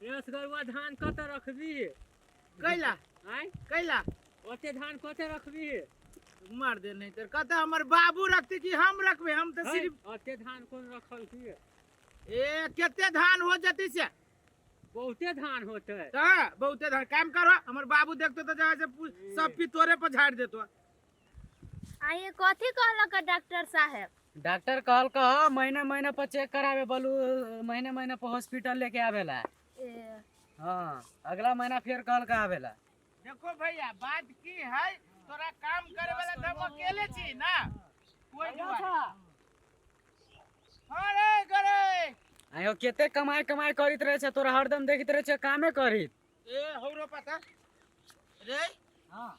रसगरुआ धान कतऽ रखबी कैला आँय कैला ओते धान कतऽ रखबी मार दे नहीं तर कतऽ हमर बाबू रखते कि हम रखबे हम तऽ सिर्फ ओते धान कोन रखल की ए कते धान हो जती से बहुते धान होते तऽ बहुते धान काम करो हमर बाबू देखतो तऽ जहाँ से सब पी तोरे पर झाड़ देतो आइए कथी कहलक डॉक्टर साहेब डॉक्टर कहल कह महीना महीना पर चेक करावे बोलू महीने महीना पर हॉस्पिटल लेके आवेला ए, हाँ अगला महीना फिर कहल का आवेला देखो भैया बात की है तोरा काम करे वाला तो हम अकेले छी ना कोई दुआरे। अरे करे आयो केते कमाई कमाई करित रहे छै तोरा हरदम देखित रहे छै कामे करित ए हौरो पता रे हाँ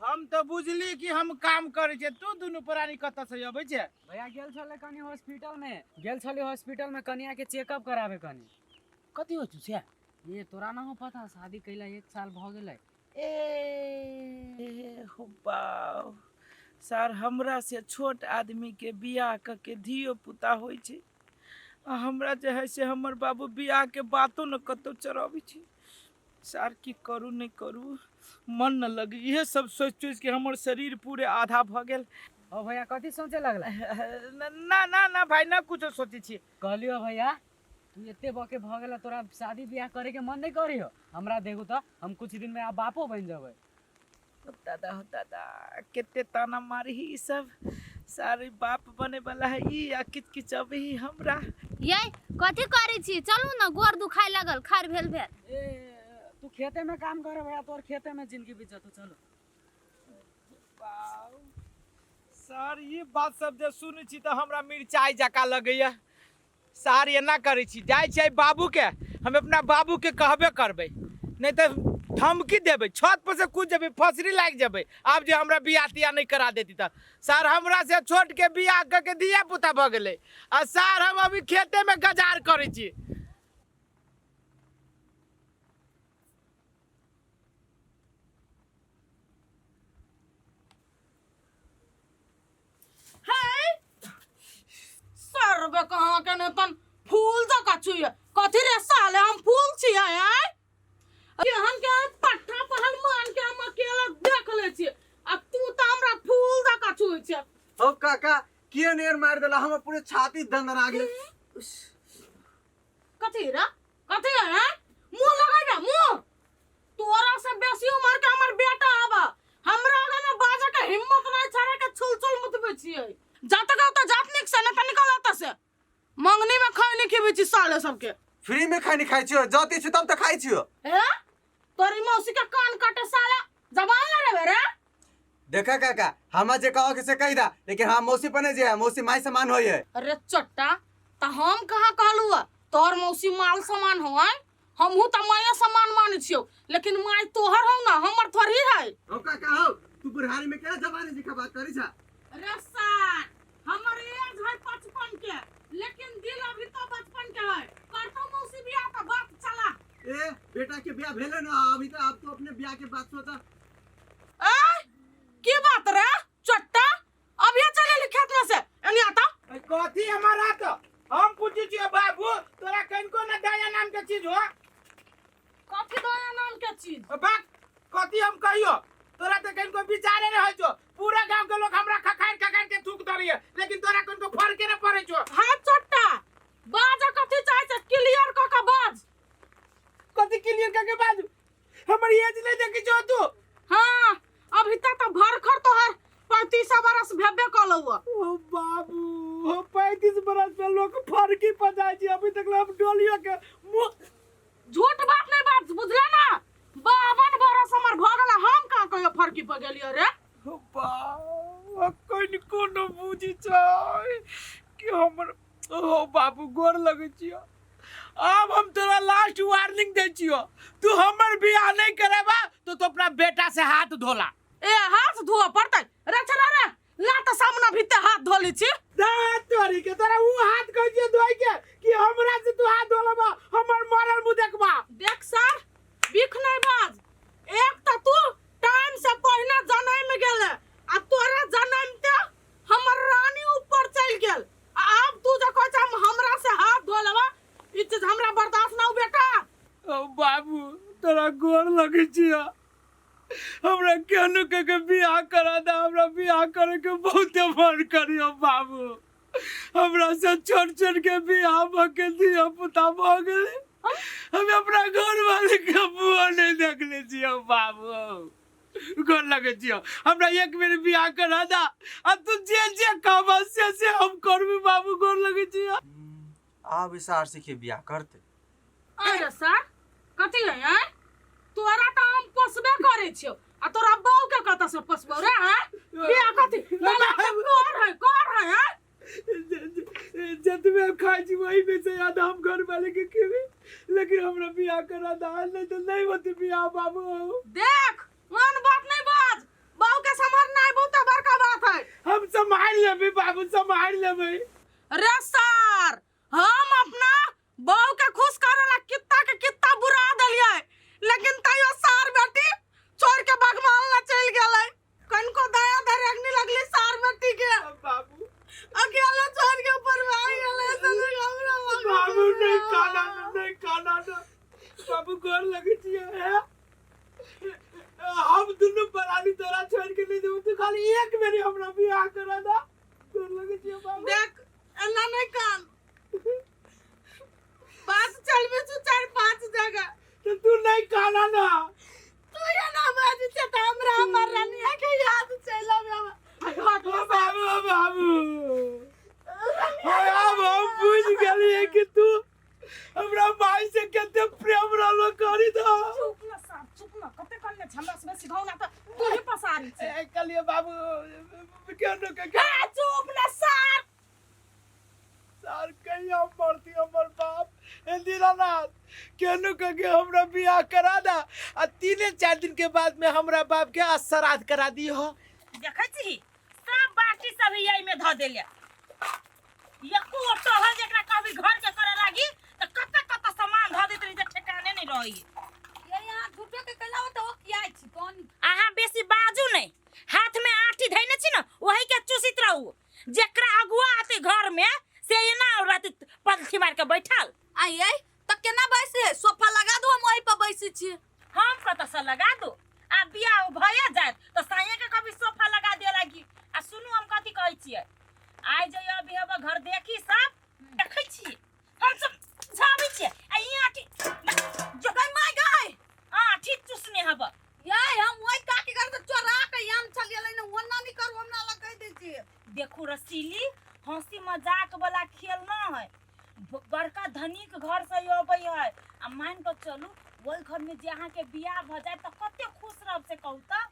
हम तो बुझली कि हम काम करै छियै तू दुनू प्राणी कतऽ से अबै छै भैया गेल छलै कनी हॉस्पिटल में गेल छलै हॉस्पिटल में कनिया के चेकअप करावे कनी कथी होइ छौ से ये तोरा ना हो पता शादी कैला एक साल भ गेलै ए हो बाउ सर हमरा से छोट आदमी के बियाह क के धियो पुता होइ छै आ हमरा जे है से हमर बाबू बियाह के बातो न कतौ चढ़ाबै छै सर की करू नहि करू मन न लगे इहे सब सोचि सोचि के हमर शरीर पूरे आधा भऽ गेल ओ भैया कथी सोचे लगला ना ना ना भाई ना कुछो सोचै छी कहलियो भैया तू एते बके भऽ गेला तोरा शादी बियाह करे के मन नहीं करियो हमरा देखू तऽ हम कुछ दिन में आब बापो बन जेबै हो दादा हो दादा केते ताना मारही ई सब सारे बाप बने वाला है ई आ किच किच अबही हमरा ये कथी करै छी चलू ने गोर दुखाय लागल खार भेल भेल ए तू खेते में काम कर भैया तोर खेते में जिंदगी बीत जतो चलो बाउ, सर ई बात सब जे सुनै छी तऽ हमरा मिरचाइ जकाँ लगैया सार एना करै छी जाइ छियै बाबूके हम अपना बाबूके कहबे करबै नहि तऽ धमकी देबै छत पर से कूद जेबै फसरी लागि जेबै आब जे हमरा बियाह तियाह नहि करा देती तऽ सार हमरा से छोट के बियाह कऽ के धिया पुता भऽ गेलै आ सार हम अभी खेतेमे गजार करै छी सरबे कहाँ के ने तन फूल जका छुए कथी रे साले हम फूल छियै आय केहन के पट्ठा पहलमान के हम अकेला देख ले छियै आ तू तऽ हमरा फूल जका छुए छियै हो काका किए नेर मार देला हमर पूरे छाती दंदना गेल कथी रे कथी है मुंह लगाई ना मुंह तोरा से बेसी उम्र के हमर बेटा आबा हमरा आगा में बाजे के हिम्मत नहीं छाड़े के छुल छुल मुतबे छियै जात गाव त जात निक से न त निकल आता से मंगनी में खाई नहीं खिबै छी साले सबके फ्री में खानी खाइ छियो जति छु तब त खाइ छियो ए तोरी मौसी के कान काटे साला जबान लड़े रे देखा काका हमा जे कहो के से कही दा लेकिन हम मौसी पर नहीं जे है मौसी माई समान होई है अरे चट्टा त हम कहाँ कहलू है तोहर मौसी माल समान हो आय हमहू त माया समान मानै छियौ लेकिन माय तोहर हौ ना हमर थोड़ी है हो काका हो तू बुढ़ारी में केना जवानी जी बात करी छा अरे सार हमर एज है 55 के लेकिन दिल अभी तो बचपन के है करतो मौसी बियाह त बात चला ए बेटा के ब्याह भेले ना अभी तो आप तो अपने ब्याह के बात सोचा ए की बात रे चट्टा अभी चले खेत में से एनी आता कथी हमारा तो हम पूछै छियै बाबू तोरा कनिको ना दया नाम के चीज हो कथी दया नाम के चीज बाक कथी हम कहियो तोरा तऽ कनिको विचारे नहि होइ छौ पूरा गांव के लोग हमरा खखार खखार के थूक दलिए लेकिन तोरा कनिको फर्के नहि पड़ै छौ हाँ चट्टा बाज कथी चाहे छै क्लियर क के बाज कथी क्लियर करके बाजू हमर एज नहि देखै छौ तू हाँ अभी तक तो भरखर तोहर 35 बरस भेबे कलौ ओ बाबू हो 35 बरस पे लोग फर्की पर जाइ छै अभी तक हम डोलियो के मुंह झूठ बात नहीं बात बुझले ना 52 बरस हमर भ गेला हम कहाँ कहियो फर्की पर गेलियो रे ओ बाबू कनिको न बुझी छै कि हमर ओ बाबू गोर लगै छियो आब हम तोरा लास्ट वार्निंग दै छियो तू हमर बियाह नहीं करेबा तो तू अपना बेटा से हाथ धोला ए हाथ धोअ पड़तै रे चला रे ला त सामना भीते हाथ धो लै छी दा तोरी के तोरा ऊ हाथ कहै छियो धोइ के कि हमरा से तू हाथ धोलबा हमर मरल मुंह देखबा देख सर बिख नहीं बाज एक त तू टाइम से पहिने जनम गेले आ तोरा जनमते हमर रानी ऊपर चलि गेल आ आब तू जे कहै छ हम हमरा से हाथ धो लेबा ई चीज हमरा बर्दाश्त ना हो बेटा ओ तोरा गोर लगै छियो, हमरा केहनो के के बियाह करा दे। हमरा बियाह करे के बहुते मन करियो बाबू। हमरा से छोट छोट के बियाह भ के धिया पुता भ गेलै। हम अपना घर वाले के मुँह नहीं देखले छियो बाबू। गोर लगै छियो, हमरा एक बेर बियाह करा दा आ तू जे जे कहबा से से हम करबी बाबू। गोर लगै छियो। आब इस आर के बियाह करते। अरे सर कथी है हैं? तोरा तऽ हम पोसबे करै छियौ आ तोरा बहू के कतऽ से पोसबौ रे हैं? बियाह कथी दादा तऽ कर है कर है हैं? जतबे हम खाइ छी वही में से याद हम घर वाले के खेबी, लेकिन हमरा बियाह करा दा, नहीं तो नहीं होती बियाह बाबू। देख मन बात नहीं बाज, बहू के संभालना बहुत बड़का बात है। हम संभाल लेबै बाबू, संभाल लेबै। रे सर हम अपना बहू के खुश करे ला कित्ता के कित्ता बुरा देलियै, लेकिन तैयो सार बेटी छोड़ के भगवान ला चल गेलै। कनको दया धरे अग्नि लगली सार बेटी के। बाबू अकेले छोड़ के ऊपर भाग गेलै। साले हमरा बाबू नहीं खाना ना, नहीं खाना ना बाबू, गोर लगै छियै। हैं? हम दुनू परानी तोरा छोड़ के नहीं देबो, तू खाली एक बेरी हमरा बियाह करा दा। गोर लगै छियै बाबू। देख एना नहीं कान बात चलबे छु 4-5 जगह। तो तू नहीं खाना ना। तू एना बाजै छै तऽ हमरा हमर रनिया के याद चलि आबै। ओ बाबू, ओ बाबू, आब हम बुझ गेलियै कि तू हमरा माय से कते प्रेम रहलो करी दो। चुप न साहब, चुप न, कते कहने छै हमरा से बेसी घौना तऽ तू ही पसारी छै। ए, कहलियै बाबू केनो के ए, चुप न सार। सार कहिया मरती हमर बाप। ए दीनानाथ, केनो के के हमरा बियाह करा दा आ 3-4 दिन के बाद में हमरा बाप के श्राद्ध करा दी हो। देखै छी सब बाटी सब एहि में धऽ देले, एको टहल जेकरा कहबी घर के करे लागी तऽ कत कत सामान धऽ दैत रही जे ठेकाने नहि रहै। ये यहाँ झूठो के कैला तो ओ किया छी कौन? अहाँ बेसी बाजू नहि, हाथ में आठी धैने छी ने वही के चूसित रहू। जेकरा अगुआ आते घर में से एना रहते पलथी मार के बैठल। आई आई त केना बैसे? सोफा लगा दो, हम वही पर बैसे छी। हम कतऽ से लगा दो? आ बियाह भए जायत तऽ साइये के कभी सोफा लगा दे लागी। आ सुनू हम कथी कहै छियै, आइ जे अभी हम घर देखी सब देखै छियै हम सब झाबै छियै आ ई आठी जो गई my गई आठी चूसने हब। ये हम वही काकी घर से चोरा के आम चल गेलै ने, ओना नहीं करू हमरा लग कहि दै छियै। देखू रसीली, हंसी मजाक वाला खेल न है। बड़का धनिक घर से अबै है आ मान के चलू ओहि घर में जे अहाँ के बियाह भ जाए तऽ कते खुश रहब से कहू तऽ।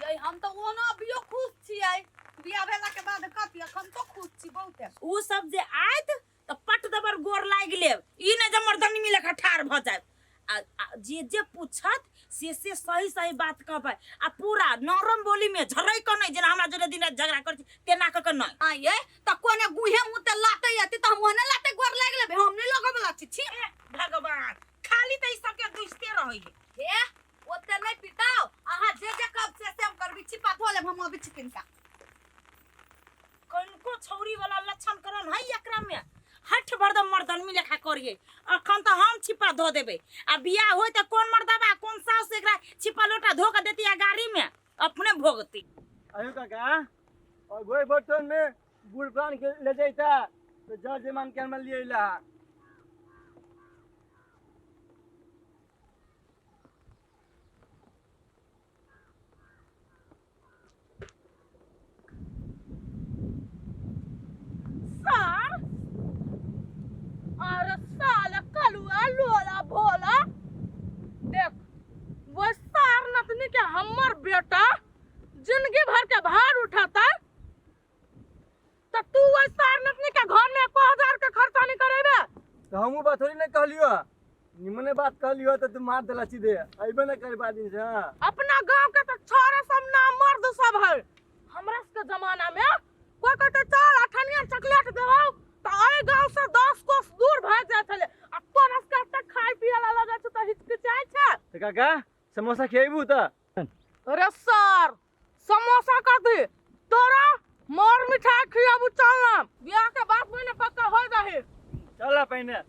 ये हम तऽ ओना अभियो खुश छियै, बियाह भेला के बाद कथी अखन तो खुश छी बहुते। उ सब जे आयत तऽ पट दबर गोर लागि लेब, ई नहि जे मर्दनी मिले के ठाढ़ भऽ जायब। आ जे जे पूछत से से सही सही बात कहबै आ पूरा नरम बोली में झरै के नहि, जेना हमरा जोरे दिन राति झगड़ा करै छी तेना कऽ के नहि। आ ये तऽ कोने गुहे मुँह ते लाटे अति तऽ हम ओहने लाटे गोर लागि लेबै, हम नहि लगै बला छी। छी ए भगवान, खाली तऽ ई सबके दुसते रहै हे। ओते नहि पिटाओ, अहाँ जे जे कहब से से हम करबी। छिपा धो लेब हम अबै छी किनका। कनको छौरी वाला लक्षण करन है एकरा में, हठ बरदम मर्दनमी लेखा करिए। अखन तऽ हम छिपा धो देबै आ बियाह होय तऽ कोन मर्दबा कोन साउस एकरा छिपा लोटा धो के देती आ गाड़ी में अपने भोगती। अयो काका, और गोई बर्तन में बूढ़ प्राण के ले जाता तो जल जमान के हमरा लिए अइला। सार अरे साला कलुआ लोला भोला, देख वो सार नतनी के हमर बेटा जिंदगी भर के भार उठाता तो तू वो सार नतनी के घर में 1000 के खर्चा नहीं करेबे। तो हमहू बात थोड़ी नहीं कहलियो, निमने बात कहलियो तो तू मार देला सीधे, अइबे ना करे बाद दिन से। हाँ। अपना गांव के तो छोरा सब ना मर्द सब है। हमरा सबके जमाना में कोई कहते चल अठनिया चॉकलेट देबौ तो एहि गांव से 10 कोस दूर भाग जाय छलै, आ तोरा सबके एते खाय पिए ला लगै छै तऽ हिचकिचाइ छै। तो काका समोसा खिएबू तऽ? अरे सर समोसा कथी, तोरा मोर मिठाई खियाबू। चल ना बियाह के बाद पहिने पक्का हो जाही। चल पहिने।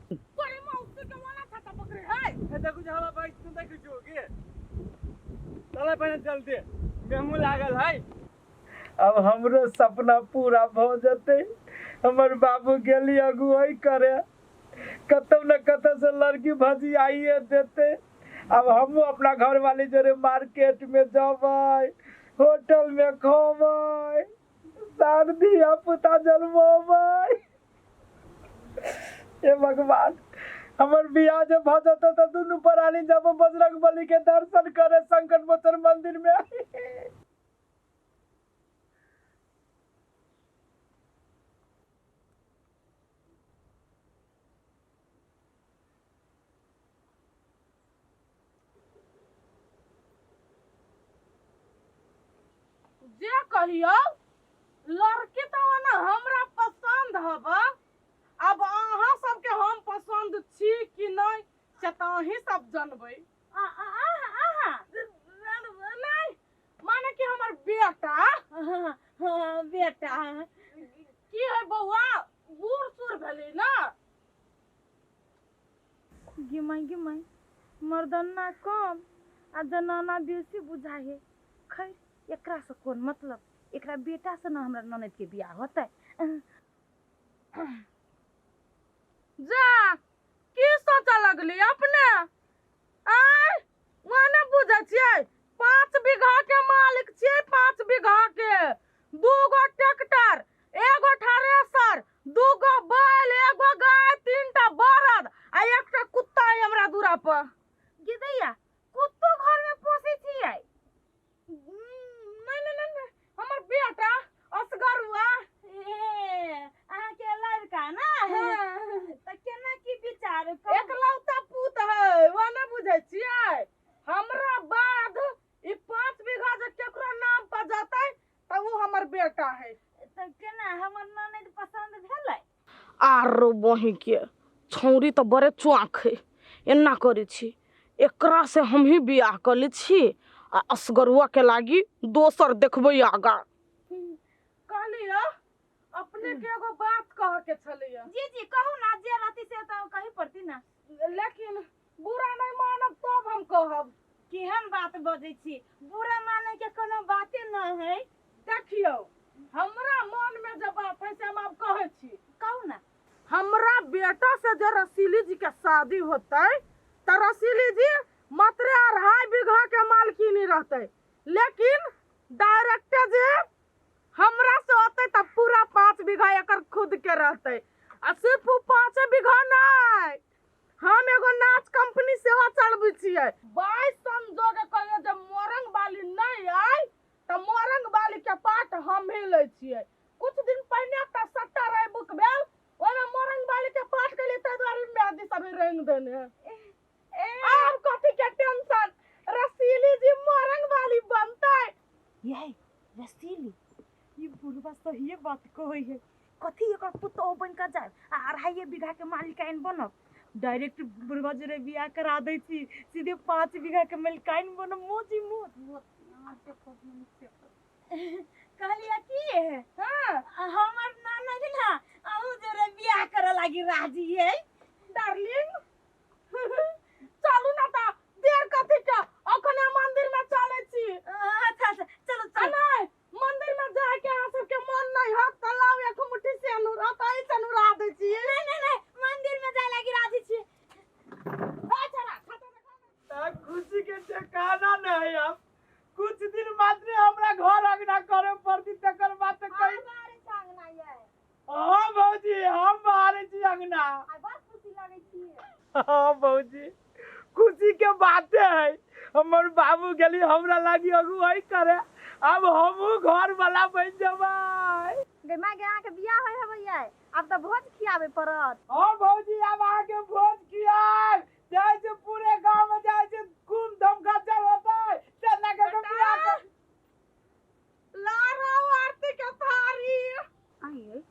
तोरी मौसी के ए देखू जे हमरा बाइक सुन देखै छियो के चलै पहिने जल्दी मेहमू लागल है। अब हमरो सपना पूरा भ जतै। हमर बाबू गेली अगुवाई करे, कतौ न कतौ से लड़की भजी आइए देते। अब हमहूँ अपना घर वाली जोरे मार्केट में जबै, होटल में खबै, सार धिया पुता जलमबै। हे भगवान, हमर बियाह जे भ जेतै तऽ दुनू प्राणी जब बजरंग बली के दर्शन करे संकट मोचन मंदिर में। जे कहियो लड़की तो ओना हमरा पसंद हब, अब अहाँ सबके हम पसंद छी कि नहीं से तऽ अहीं सब जनबै। नहीं माने कि हमर बेटा। हाँ, बेटा की है बौआ, बूढ़ सूढ़ भेलै ना। गिमाई गिमाई मर्दाना कम आ जनाना बेसी बुझाइ है। खैर एकरा से कोन मतलब, एकरा बेटा से ना हमरा ननद के बियाह होतै। जा की सोचऽ लगली अपने? आय ओना बुझै छियै 5 बीघा के मालिक छियै, 5 बीघा के 2 गो ट्रैक्टर, 1 गो थ्रेसर, 2 गो बैल, 1 गो गाय, 3टा बरद आ 1टा कुत्ता है हमरा दूरा पर। गे दैया, कुत्तो घर में पोसै छियै? नहीं नहीं नहीं, हमर बेटा असगरुआ। ए अहाँ के लड़का ना? तऽ केना की विचार? एकलौता पूत है, वो ना बुझै छियै। हमरा बाद ई 5 बीघा जे केकरो नाम पर जतै तऽ उ हमर बेटा है। तऽ केना हमर ननद पसंद भेलै? आरो बही के छौरी तऽ बड़े चौक है, एना करै छी एकरा से हम ही बियाह कऽ लै छी आ असगरुआ के लागी दोसर देखबै आगा। कहलियै अपने के एगो बात कह के छलैया। जी जी कहू ना, जे रहती से तऽ कही पड़ती ना। लेकिन बुरा नहीं मानब तब हम कहब। केहन बात बजै छी, बुरा माने के कोनो बाते न है। देखियौ हमरा मन में जे बात है से हम आब कहै छी। कहू ना। हमरा बेटा से जे रसीली जी के शादी होतै तऽ रसीली जी मात्र 2.5 बीघा के मालकिनी रहतै, लेकिन डायरेक्ट जे हमरा से होतै तऽ पूरा 5 बीघा एकर खुद के रहतै। आ सिर्फ 5 बीघा नहीं, हम एगो नाच कंपनी सेहो चलबै छियै। 22 संजोग कहियो जे मोरंग वाली नहीं आय तऽ मोरंग वाली के पार्ट हम ही लै छियै। कुछ दिन पहिने एकटा सट्टा रहे बुक भेल, ओहिमे मोरंग वाली के पार्ट के लिए ताहि दुआरे मेहंदी सब रंग देने। आब कथी के टेंशन, रसीली जी मोरंग वाली बनतै। ये रसीली ई बुढ़वा सहिए बात कहै है। कथी एकर पुतोह बनि कऽ जायब आ 2.5 बीघा के मालिकाइन बनब? डायरेक्ट बुढ़वा जोरे बियाह करा दै छी, सीधे 5 बीघा के मालिकाइन बनब। मोजी मोज कहलियै की हाँ हमर ननद ना अहूँ जोरे बियाह करऽ लागी राजी है। डार्लिंग चलू ना तऽ देर कथी के, अखने मंदिर में चलै छी। अच्छा अच्छा चलो चलो। नहीं मंदिर में जाके अहाँ सबके मन नहीं हत तऽ लाउ एक मुट्ठी सेनुर, अतै सेनुर आ दै छी। नहीं नहीं नहीं, मंदिर में जाय लागी राजी छी। खुशी के ठिकाना नहीं। अब कुछ दिन मात्र हमरा घर अंगना करे पड़ती, तकर बाद तऽ कहीं। हाँ भौजी, हम बाहरे छी अंगना। हाँ भौजी, खुशी के बाते है। हमर बाबू गेली हमरा लागी अगुवाई करे, अब हमहूँ घर वाला बन जबै। गे माय गे, अहाँके बियाह होय हबैयै, आब तऽ भोज खियाबे पड़त। हाँ भौजी, आब अहाँके भोज खियाब, जाइ छै पूरे गाँव में जाइ छै खूब धमगज्जर होतै। चन्दा के बियाह कर। ला रहो आरती के थारी। आइए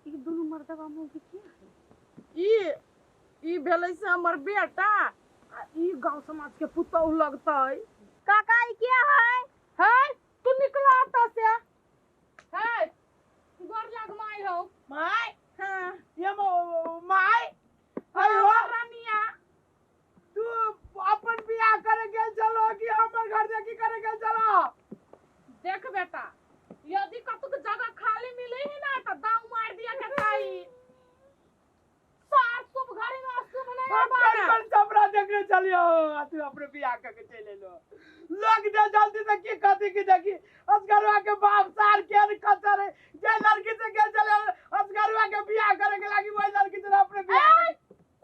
ई दुनू मर्दवा मौगी के है? ई भेलै से हमर बेटा आ ई गांव समाज के पुतोहु लगतै। काका ई के है? है तू निकला अतऽ से। है गोर लाग माय हौ। My? हाँ ये my? अयो रानिया तू चलियो आ तू अपने बियाह क के चलि एलो। लोग जे जल्दी से की कहती कि देखी असगरवा के बाप सार के कचर है जे लड़की से गेल चले असगरवा के बियाह करे के लागी वही लड़की से अपने बियाह करे।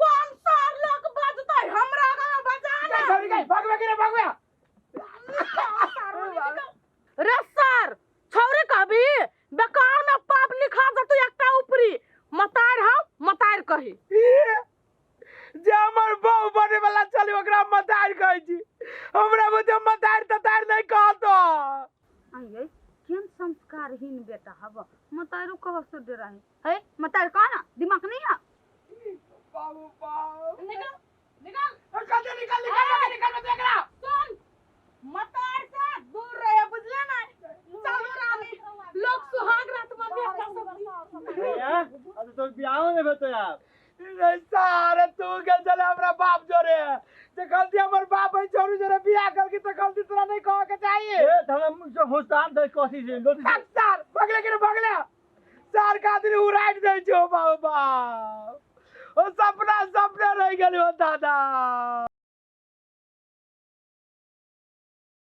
कौन सार लोग बजतै हमरा आगा में बजा जा छोड़ी गई भगवे के रे भगवे। रे सर छौरे कहबी बेकार में पाप लिखा जतौ एकटा ऊपरी मतार हौ मतार कही। जे हमर बहू बने वाला चली ओकरा मतार कहै छी, हमरा बुझे मतार ततार नहीं कहतो। आइए केहन संस्कारहीन बेटा हब, मतारो कह से डरा है। है मतार कहा ना दिमाग नहीं है। बाबू बाप निकल निकल निकल निकल निकल निकल देख रहा। सुन मतार से दूर रहे बुझले ना। चलो रानी लोग सुहाग रात में भी भैया अब तो बियाह नहीं भेतो यार। रे सारे तू गेल चले हमरा बाप जोरे जे गलती हमर बाप है छोरू जोरे बियाह करके तो गलती तोरा नहीं कह के चाहिए। ए हम जो होशार दे कोशिश है लोटी भाग सार भगले के रे भगले सार का दिन उड़ाइट दे छो बाबू बाप। ओ सपना सपना रह गेल हो दादा।